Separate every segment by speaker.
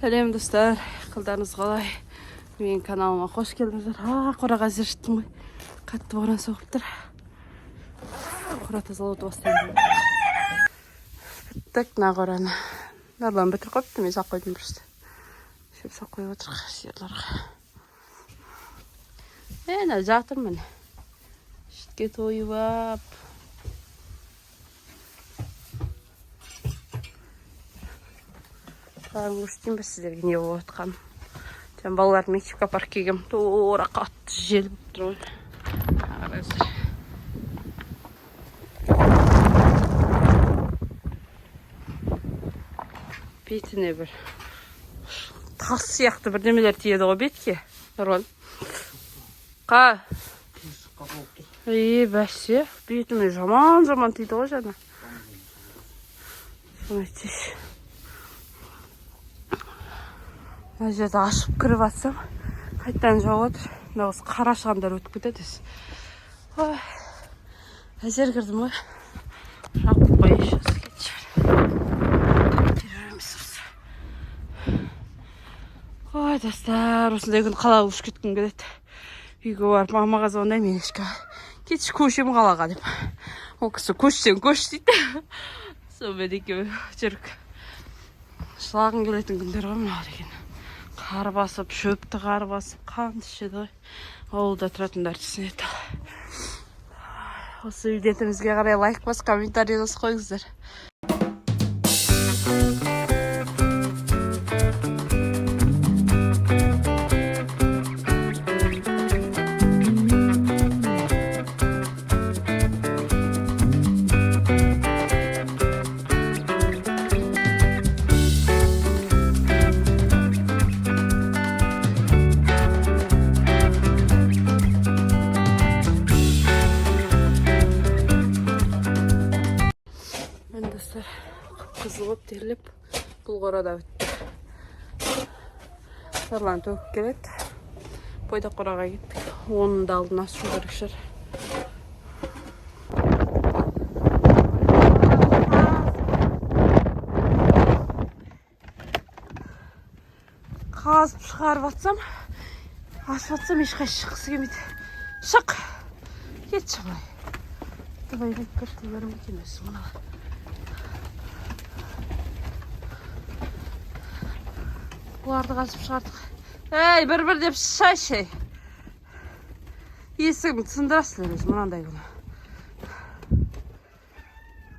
Speaker 1: Сәлем, достар! Қалдарыңыз қалай? Менің каналыма қош келдіңіздер. А, қораға әзер жеттім ғой. Қатты боран соғып тұр. Қора тазалауды бастаймын. Біттік мына қораны. Нұрлан бітіріп қойыпты, мен салып қойдым просто. Шөп салып қойып отырық сиырларға. Міне, жатыр, міне. Сүтке тойып ап. Бәрін көрсетейін ба сіздерге, не болып жатқанын? Жаңа балаларды мектепке апарып келгем. Тура қатты жел болып тұр ғой. Қараңыздар. Бетіне бір тас сияқты бірдемелер тиеді ғой бетке. Нұрлан. Қа. Е, бәсе, бетіме жаман жаман тиді ғой жаңа. Соны айтсайшы. Мына жерді ашып кіріп жатсам, қайтадан жауып отыр. Мына осы қара шығандар өтіп кетеді өзі. Ой, әзер кірдім ғой. Жауып қояйыншы, осы кетші. Жүреміз осы. Ой, достар, осындай күн қалаға көшіп кеткім келеді. Үйге барып мамаға звондаймын: «Енешка, кетші, көшемін қалаға», — деп. Ол кісі: «Көшсең, көш», — дейді. Сонымен екеуі жүрік. Жылағың келетін күндер ғой мынау деген. Қар басып, шөпті қар басып, қанды ішеді ғой. Ауылда тұратындар түсінеді. Осы видеомызға қарай лайк басып, комментарий жазып қойыңыздар. Міне, достар, қып қызыл болып терлеп, бұл қора да бітті. Нұрлан төгіп келеді. Бойдақ қораға кеттік. Оның да алдын ашу керек шығар. Қазып шығарып жатсам, ашып жатсам, ешқайсысы шыққысы келмейді. Шық, кетші былай. Давай, көрмейді емес мыналар. Бұларды қазып шығардық. Ей, бір бір деп шықсайшы, ей. Есігімді сындырасыздар өзі мынандай күні.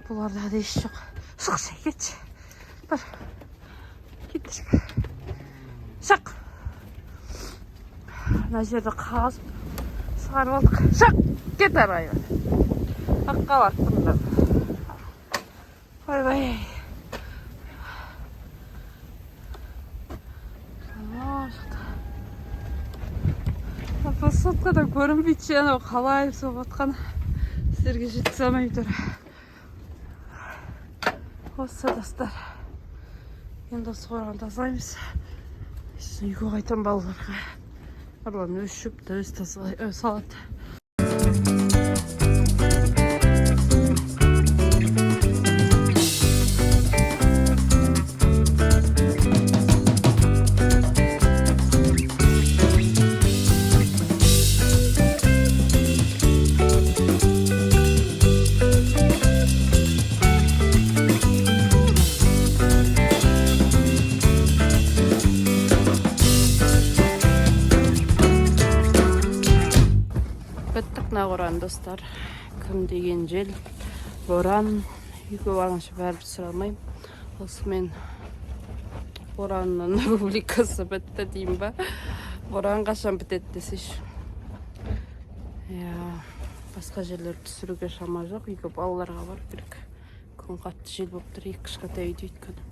Speaker 1: Бұларда да еш жоқ. Шықшы, кетші. Бар. Кетші. Шық. Мына жерді қазып шығарып алдық. Шық, кет ары. Аққа барып. Ойбай. Aa, шықты. Соткада көрінбейді ше, анау қалай соғып жатқан, сіздерге жеткізе алмаймын тұр. Осы, достар, енді осы қораны тазалаймыз, сосын үйге қайтамын балаларға. Нұрлан өзі шөпті өзі тазалай салады. Біттік мына қораны, достар. Күн деген жел, боран. Үйге барғанша бәрібір түсіре алмаймын. Осымен боранның рубрикасы бітті деймін ба? Боран қашан бітеді десейші. Иә, басқа жерлерді түсіруге шама жоқ. Үйге балаларға бару керек. Күн қатты жел болып тұр. Екі кішкентай үйде өйткені.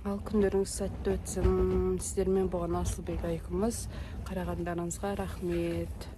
Speaker 1: Ал күндеріңіз сәтті өтсін! Сіздермен болған Асылбек екеуміз. Қарағандарыңызға рахмет.